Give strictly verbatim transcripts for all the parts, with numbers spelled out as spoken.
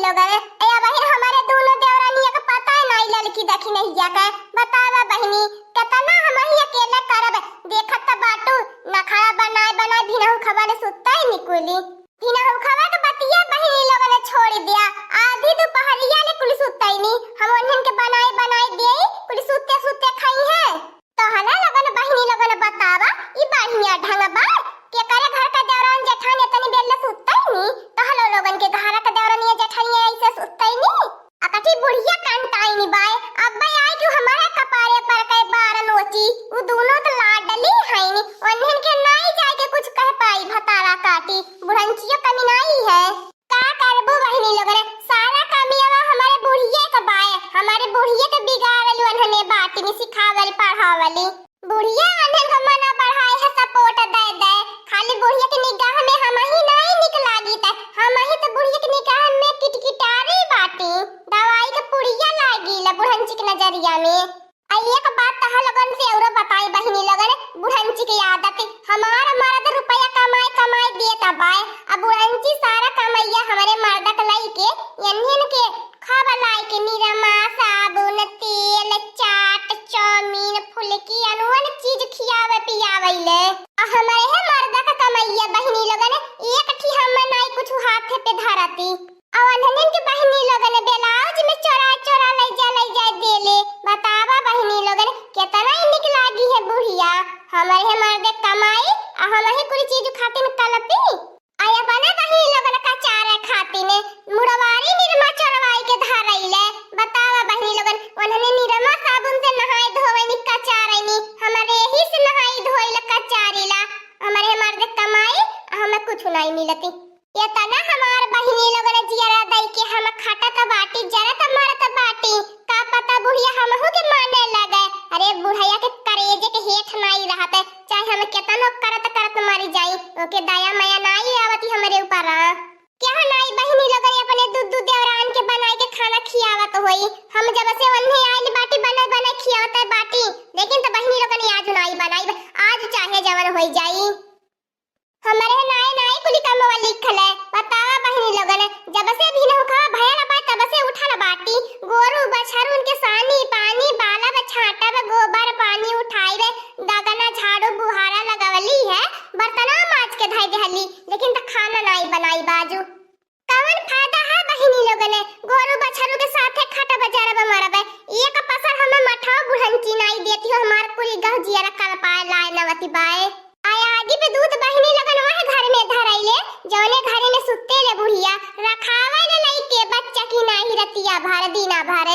लोगन, ए बहिन, हमरे दुनो देवरानिया के पता है नाई ललकी दखिनहिया के। बतावा बहिनी, केतना हमही अकेले करब? देखत त बाटू, नखरा बनाए बनाए भिनहु खबा ले सुतइनी कुली। भिनहु खबा के बतिया बहिनी लोगन छोड़ दिया। आधी दुपहरिया ले कुली सुतइनी। हम ओन्हन के बनाए बनाए देई, कुली सुते सुते खइहें। तोहरे लोगन बहिनी लोगन बतावा, ई बढ़िया ढंग बा? केकरे घर का देवरान जेठान एतनी बेर ले सुतइनी? तोहरो लोगन के घर का देवरानिया जेठानिया ऐसे सुतइनी? अकठी बुढ़िया कंटाइनी बाय, अब्बे आई कि हमारे कपारे पर के बार नोची। उ दुनो त लाडली हईनी, ओन्हन के नाई जाए के कुछ कह पाई, भतारा काटी। बुढ़ंचियो कमी नाई है। का करबू बहिनी लोगन, सारा कमियावा हमारे बुढ़िया के बाय, हमारे बुढ़िया के बिगाड़ल ओन्हने बाटिनी, सिखावल पढ़ावली। बुढ़िया ओन्हन के मना बढ़ाए है support दे दे, खाली बुढ़िया के निगाह में हमही नाई निक लागी त, हमही त बुढ़िया के निगाह में किटकिटारी बाटी, दवाई के पुड़िया लागी ला बुढ़ंची के नजरिया में। आ एक बात तहा लोगन से औरो बताई बहिनी लोगन, बुढ़ंची के आदत, हमार मर्द रुपया कमाए कमाए देत बाय, आ बुढ़ंची सारा कमैया हमरे मर्द के लइके, एन्हन के खब लाई के निरमा, साबुन, तेल, चाट, चाउमीन, फुलकी, अनवन चीज खियावे पियावे ले। आ हमरे है मर्द का कमैया बहिनी लोगन, एक ठी हम नाई कुछ हाथे पे धरती। आ ओन्हन के बहिनी लोगन ब्लाउज में चोरा चोरा लइ जा लइ जा देले। बतावा बहिनी लोगन, केतना ही निक लागी है बुढ़िया। हमरे है मर्द कमाई, आ हम ही कुल चीज खातिन कलपी। आ अपने बहिनी लोगन कचारे खातिन मुड़वारी निरमा चोरवाई के धरइले। बतावा बहिनी लोगन, ओन्हने निरमा साबुन से नहाए धोवे नी कचारे नी, हमरे ही से नहाई धोइल कचारीला। हमरे मर्द कमाई, आ हमें कुछ नाई मिलती। एतना हमार बहिनी लोगन जियरा दई के हम खटत बाटी, जरत मरत बाटी। का पता बुढ़िया हमहू के माने लगे। अरे बुढ़िया के करेजे के हेठ नाई रहत, चाहे हम केतनो करत करत मरी जाई, ओके दया माया नाई आवती हमरे ऊपर। केहू नाई बहिनी लोगन अपने दू दू देवरान के बनाई के खाना खियावत होई। हम जब से ओन्हे आइल बाटी, बने बने खियावत बाटी, लेकिन त बहिनी लोगन आज नाई बनाई, आज चाहे जवन होई जाई। हमरे नाई नाई कुली कमवा लिखल है। बतावा बहिनी लोगन, जब से भिनहु खवा भयल बा, तब से उठल बाटी। गोरू बछरुन के सानी पानी, बालब छाटब, गोबर पानी उठाइब, गगना झाड़ू बुहारा लगवली है, बर्तनवा माज के धइ देहली, लेकिन त खाना नाई बनाई बाजू। कवन फायदा है बहिनी लोगन, गोरू बछरू के साथे खटब जरब मरब, एक पसर हमें मठवा बुढ़ंची नाई देती हो, हमार कुली गह जियरा कलपाए लाए नवती बाए। आया आगी पे दूध बहिनी लोगन वह घर में धरैले, जौने घर में सुते ले बुढ़िया, रखावे ले लइके बच्चा की नाही रतिया भर दीना भर।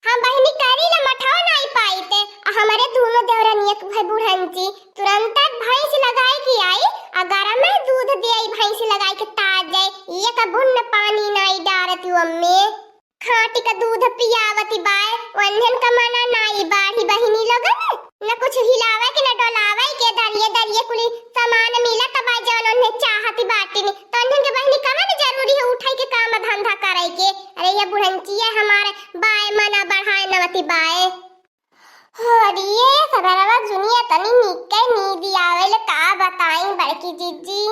हम बहिनी करी ले मठवा नाई पाइत, आ हमरे दुनो देवरनिया के भाई बुढ़ंची तुरंत भैंस लगाई के आई, आ गरम दूध दे आई भैंस लगाई के ताजे, एक बुन्न पानी नाई डारती ओम्मे। खाटी का दूध पियावती बाय, वंझन का मना नाई बाढ़ी बहिनी लोगन। न कुछ हिलावे के, न डोलावे के, दरिये दरिये कुली सामान मिलत बा, जौन ओन्हे चाहती बाटिन। त ओन्हन के बहिनी कवन जरूरी है उठाई के काम धंधा करे के? अरे ये बुढ़ंचिया हमार बाय मना बढ़ाए नवती बाय। अरे ये सरवा जुनिया तनी निक्के नींद आवेल, का बताई बड़की जिज्जी।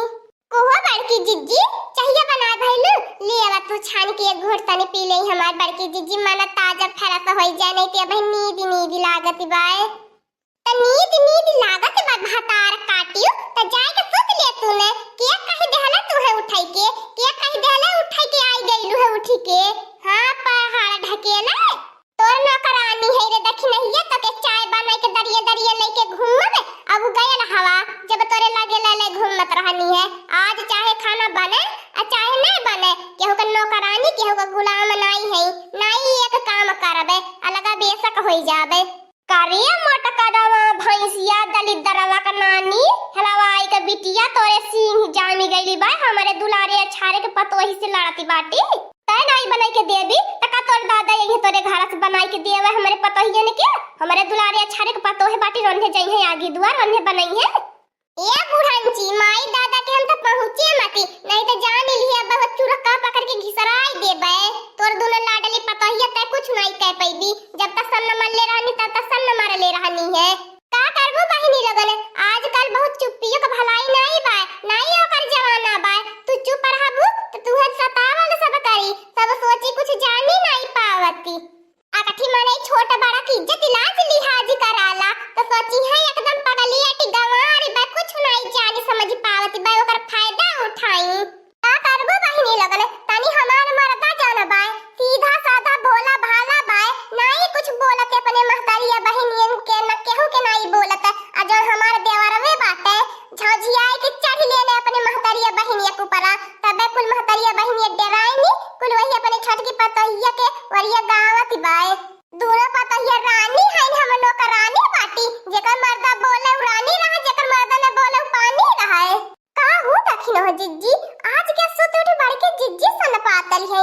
कोहो बड़की जिज्जी, चाहिए बनाए भइलू, ले आवा तू छान के एक घूंट तनी पी ले हमार बड़की जिज्जी, मन ताजा फरस होई जाए, नहीं ते अबही नींद नींद लागत बाय। त नींद नींद लागत बा भतार काटियो, त जाए के सुत ले तू ने, के कह देहला तू है उठाई के, के कह देहला उठाई के आई गइलू है उठी के। हाँ, पहाड़ ढकेला। तोर नौकरानी है रे दखिनहिया, तोके चाय बनाई के दरिया दरिया लेके घूमब। अब उ गयल हवा, जब तोरे लगे लले घूमत रहनी है। आज चाहे खाना बने, आ चाहे नहीं बने, केहू का नौकरानी, केहू का गुलाम नाई है, नाई एक काम करबे, अलगा बेशक होई जाबे। करे मोटकरवा भैंसिया दलिद्दरवा का नानी, हलवाई का बिटिया तोरे सिंह जामी गइली बा, हमरे दुलारे अछारे के पतोही से लड़ती बाटी। तै नाई बनाई के देबी, त का तोर दादा यही तोरे घर से बनाई के देवे हमरे पतोहियन के? हमरे दुलारे अछारे के पतोहे बाटी, रंधे जइहे आगे दुआर, रंधे बनइहे। ए बुढ़ंची, माई दादा के हम त पहुँचे मती, नहीं त जान लिहे अब बहुत चुरक्का पकड़ के घिसराई देबे। तोर दुनो लाडली पतोहिया तै कुछ नाई कह पैबी, जब तक सन न मरले रहनी तब तक सन न मरले रहनी है। का करबू बहिनी लोगन, आजकल बहुत चुप्पियों का भलाई नाई बाय, नाई ओकर जमाना बाय। तू चुप रहबू त तुहे सतावल सब करी। सब सोची कुछ जानी नाई पावती। अकठी मनई छोट बड़ा की इज्जत लाज लिहाज कराला, तो सोची है एकदम पगली अटी गंवार बा, कुछ नाई जानी समझ पावती बा, ओकर फायदा उठाई। का करबू बहिनी लोगन, तनी हमार मर्दा जौन बाय, सीधा साधा भोला भाला बाय, नाई कुछ बोलत अपने महतरिया बहिनियन के, न केहू के नाई बोलत। आ जौन हमार देवरवे बाटे, झौझियाए के चढ़ लेने अपने महतरिया बहिनिया के ऊपरा, तबे कुल महतरिया बहिनिया डेराइनी, कुल वही अपने छोटकी पतोहिया के वरिया गावत बाय। दूनो पतोहिया रानी है, हम लोग का रानी बाटी, जेकर मर्दा बोले उ रानी रहा, जेकर मर्दा न बोले उ पानी रहा। का हो दखिन हो जिज्जी, आज के सुत उठ बड़की जिज्जी सन पातल है,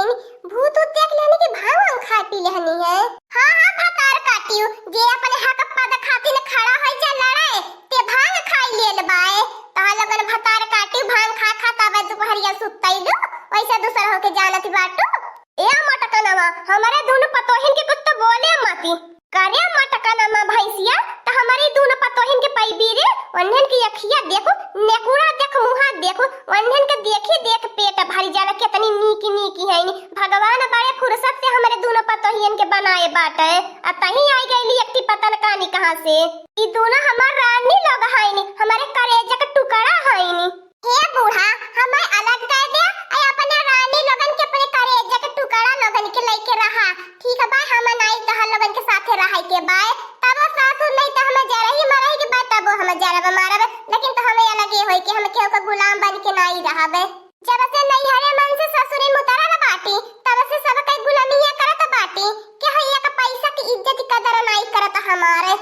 भूत उत देख लेनी कि भांग वांग खा पी लेहनी है। हाँ, हाँ, भतार काटियो, जे अपने हक पद खातिर खड़ा होई जा लड़ाए, ते भांग खाई लेल बाए। तहा लोगन भतार काटियो, भांग खा खा तबे दुपहरिया सुतैलू, वैसे दूसर होके जानत बाटू। ए मोटकनवा, हमरे दुनो पतोहिन के कुछ तो बोले मती। करे मोटकनवा भैंसिया, त हमरे दुनो पतोहिन के पैबी रे, वन्हन की अखिया देखो, नेकुड़ा देख, मुहा देखो, वन्हन के देखी देख पेट भरी जाला, केतनी नीकी नीकी है नी। भगवान बड़े फुर्सत से हमरे दुनो पतोहियन के बनाए बाटे, आ तहीं आई गईली एकटी पता न कानी कहाँ से। ई दुनो हमार रानी लोग है नी, हमरे करेजा के टुकड़ा है नी। हे बूढ़ा, हमें अलग कर दे, आ अपने रानी लोगन के अपने करेजा के टुकड़ा लोगन के लेके रहा, ठीक बा? हम नाई तोहर लोगन के साथे रहे के बाय, तब सासुर नहीं तो हमें जरही मरही के बाय, तबो हमें जरब मारब, लेकिन तो हमें अलगे होई के हम केहू का गुलाम बन के नाई रहबे। जब से नैहरे मन से ससुरी मुतरल बाटी, तब से सबके गुलामिया करत बाटी, केहू एक पैसा की इज्जत कदर नाई करत हमारे।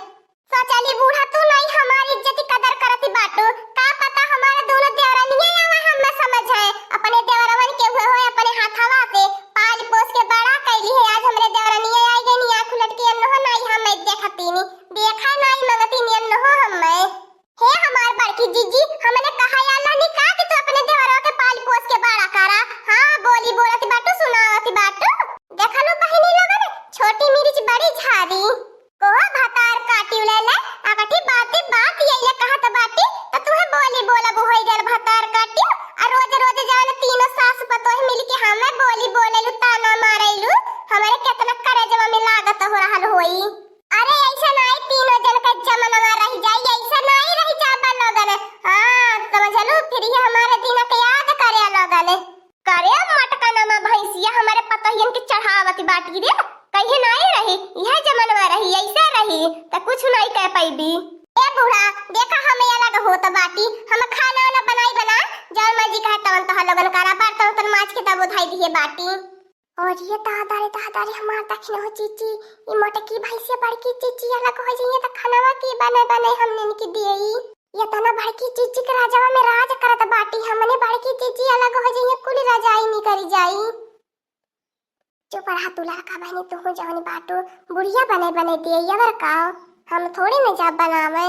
सोचली बूढ़ा तू नाई हमार इज्जत कदर करत बाटू, का पता हमारे दोनों देवरनिया आवे हम न समझ है, अपने देवरवन के हुए होए अपने हाथवा से पाल पोस के बड़ा कैली है, आज हमरे देवरनिया आई गई आँख उलट के एन्नो नाई हम देखतीनी, देखा नाई मंगतीनी एन्नो हम। हे हमार बड़की जीजी, हमने कहा आला नी का कि तू अपने देवरवा के पाल पोस के बड़ा करा। हाँ, बोली बोलत बाटू, सुनावत बाटू। देखलू बहिनी लोगन, छोटी मिर्च बड़ी झारी। कोहो भतार काटियो ले ले, अगठी बाती बात यही ले कहत बाटी, त तुहे बोली बोलब होई गल भतार काटियो। आ रोज रोज जान तीनों सास पतोह मिल के हमें बोली बोलेलू, ताना मारेलू, हमरे केतना करेजवा में लागत हो रहल होई। अरे ऐसा नाई तीनों जन का जमनवा रह जाई, ऐसा नाई रह जाबा लोगन। हाँ, समझलू, फिर ये हमारे दिन के याद करे लोगन। करे मोटका नमा भैंसिया हमारे पतोहियन के चढ़ावत बाटी रे, कहिए नाई रही, यह जमनवा रही, ऐसा रही, त कुछ नाई कह पैबी। ए बूढ़ा, देखा हम अलग होत बाटी, हम खाना वाना बनाई बना, जौन मर्जी कहे तवन तोहर लोगन करा, बर्तन उर्तन माज के तब उधाई दिए बाटी। और ये दादा रे दादा रे, हमार दखिन हो चीची, ई मोटकी भैंसिया बड़की चीची अलग हो जाइए त खानावा की बने बने हमने इनकी दिए। ये तना बड़की चीची के राजवा में राज करत बाटी, हमने बड़की चीची अलग हो जाइए, कुल रजाई निकल जाई। चुप रहा तू लड़का बहनी, तू जौन बाटू, बुढ़िया बने बने दिए, ये वर का, हम थोड़ी न जाब बनावे।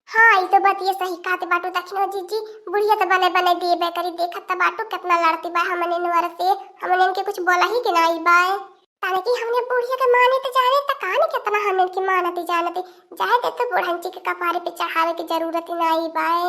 हाँ, ई तो बतिये सही कहत बाटू दखिनो जीजी, बुढ़िया त बने बने देबे करी, देखत त बाटू केतना लड़ती बा हमने नवर से, हमने इनके कुछ बोला ही कि नाई बाय। ताने कि हमने बुढ़िया के माने त जाने त कान केतना हमने इनके मानती जानती, जाए दे तो बुढ़ंची के कपारे पे चढ़ावे के जरूरत ही नाई बाय।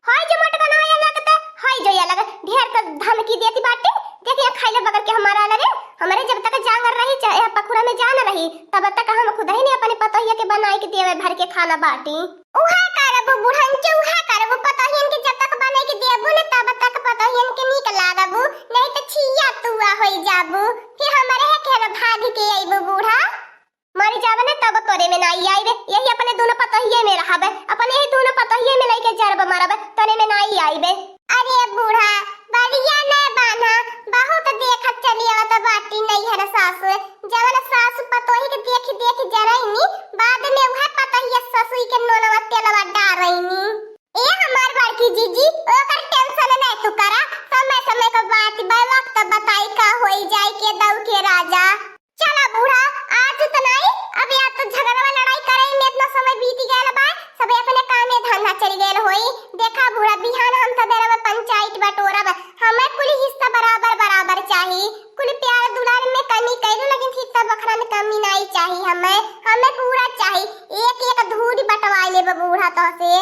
हाय जो मोटका ना आया लगता, हाय जो या लगा, ढेर त धमकी देती बाटी, देखिए खाइले बगल के हमारा लगे, हमरे जब तक जांगर रही, चाहे पखुरा में जान रही, तब तक हम खुद ही ने अपने पतोहिया के बनाए के देवे भर के खाना बाटी। उहे करबू बुढ़न के, उहे करबू पतोहियन के जब तक बनाए के देबू न, तब तक पतोहियन के नीक लागबू, नहीं त छिया तुआ होई जाबू, फिर हमरे है खेर भाग के अइबू बूढ़ा। मरी जाबे न तब तोरे में नाई आइबे, यही अपने दोनों पतोहिये में रहबे, अपने ही दोनों पतोहिये में लइके जरब मरबे, तोरे में नाई आइबे। अरे बूढ़ा, बढ़िया न बान्हा, बहुत देखत चली आवत बाटी नैहर सासु, जवन सासु पतोही के देख देख जरैनी, बाद में उहे पतोहिया ससुई के नोनवा तेलवा डारैनी। ए हमार बड़की जीजी, ओकर tension न तू करा, समय समय क बात बा, वक्त बताई का होई जाई के दऊ के राजा। चला बूढ़ा, आज इतना ही, अब या तो झगड़वा लड़ाई करे में इतना समय बीत गया बा, सब अपने काम में धंधा चल गए होई। देखा बूढ़ा, बिहान हम सबेरे में पंचायत बटोरब, हमें कुल हिस्सा बराबर बराबर चाही, कुल प्यार दुलार में कमी कैलू, लेकिन हिस्सा बखरा में कमी नहीं चाही हमें, हमें पूरा चाही, एक एक धूरी बटवाई लेब बूढ़ा तो से।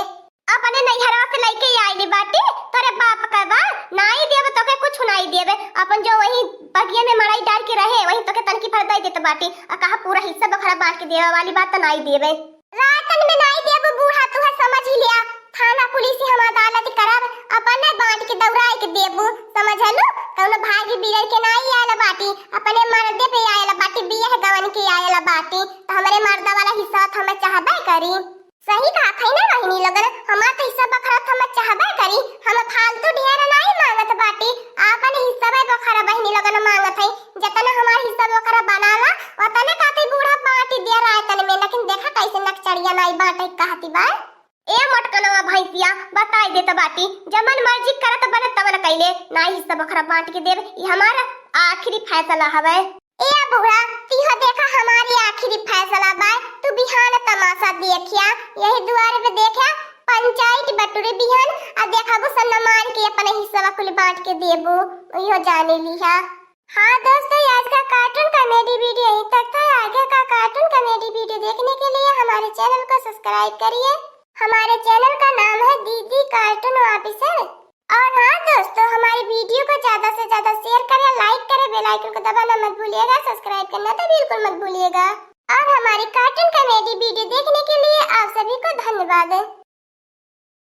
अपने नैहरवा से लइके आइली बाटी, तोरे बाप का बा, नाई देब तोके कुछ नाई देबे, अपन जो वही बगिया में मड़ई डाल के रहे, वही तोके तनकी भर दे देत बाटी। आ कहा पूरा हिस्सा बखरा बांट के देवे वाली बात त नाई देबे। रातन में नाई देबू बूढ़ा, तू है समझ ही लिया। थाना पुलिस हम अदालत करब, अपने बांट के दौड़ाई के देबू, समझलू? कौनो भाई भी बिरर के नाई आयल बाटी, अपने मर्दे पे आयल बाटी, बियाह गवन के आयल बाटी, तो हमरे मर्दा वाला हिस्सा तो हमें चाहबे करी। सही कहा थे ना बहिनी लोगन, हमार तो हिस्सा बखरा तो हमें चाहबे करी। हम फालतू ढेर नाई मांगत बाटी, आपन हिस्सा बखरा बहिनी लोगन मांगत है। जतना हमार हिस्सा बखरा बनाला, ओतने कहते बूढ़ा बांटी दिया रातन में, लेकिन देखा कैसे नकचड़िया नाई बांटे कहती बा। ए मोटकनवा भैंसिया, बताई देत बाटी, जमन मर्जी करत बने तमन कैले, नाई हिस्सा बखरा बांट के देब, ई हमार आखिरी फैसला हवे। ए बूढ़ा, तीहो देखा हमारी आखिरी फैसला बा, तू बिहान तमाशा देखिया, यही दुआरे पे देखिया, पंचायत बटुरी बिहान, आ देखा वो सन्ना मार के अपने हिस्सा कुल बांट के देबू, इहो जाने लिहा। हाँ दोस्तों, आज का cartoon comedy video यहीं तक था। आगे का cartoon comedy video देखने के लिए हमारे channel को subscribe करिए। हमारे channel का नाम है दीदी Cartoon Officer। और हाँ दोस्तों, हमारी video को ज्यादा से ज्यादा share करें, like करें, bell icon को दबाना मत भूलिएगा, subscribe करना तो बिल्कुल मत भूलिएगा। और हमारी cartoon comedy video देखने के लिए आप सभी को धन्यवाद।